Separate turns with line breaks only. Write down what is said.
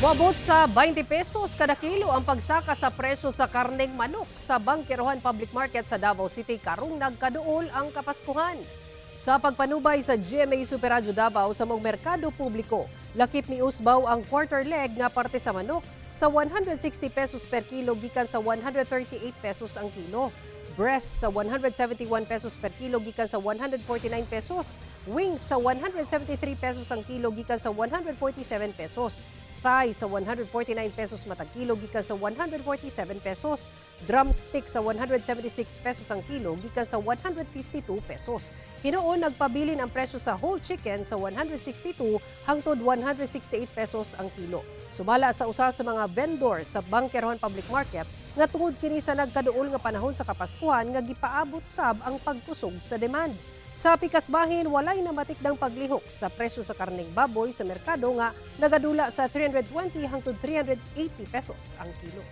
Moabot sa 20 pesos kada kilo ang pagsaka sa presyo sa karneng manok sa Bangkerohan Public Market sa Davao City karong nagkaduol ang Kapaskuhan. Sa pagpanubay sa GMA Super Radyo Davao sa mong merkado publiko, lakip miusbaw ang quarter leg nga parte sa manok sa 160 pesos per kilo gikan sa 138 pesos ang kilo. Breast sa 171 pesos per kilo gikan sa 149 pesos. Wings sa 173 pesos ang kilo gikan sa 147 pesos. Thigh sa 149 pesos matag kilo gikan sa 147 pesos. Drumstick sa 176 pesos ang kilo gikan sa 152 pesos. Hinuon, nagpabilin ang presyo sa whole chicken sa 162 hangtod 168 pesos ang kilo. Sumala sa usa sa mga vendor sa Bangkerohan Public Market nga tungod kini sa nagkaduol nga panahon sa Kapaskuhan nga gipaabot sab ang pagkusog sa demand. Sa pikas bahin, walay namatikdang paglihok sa presyo sa karneng baboy sa merkado nga nagadula sa 320 hangtod 380 pesos ang kilo.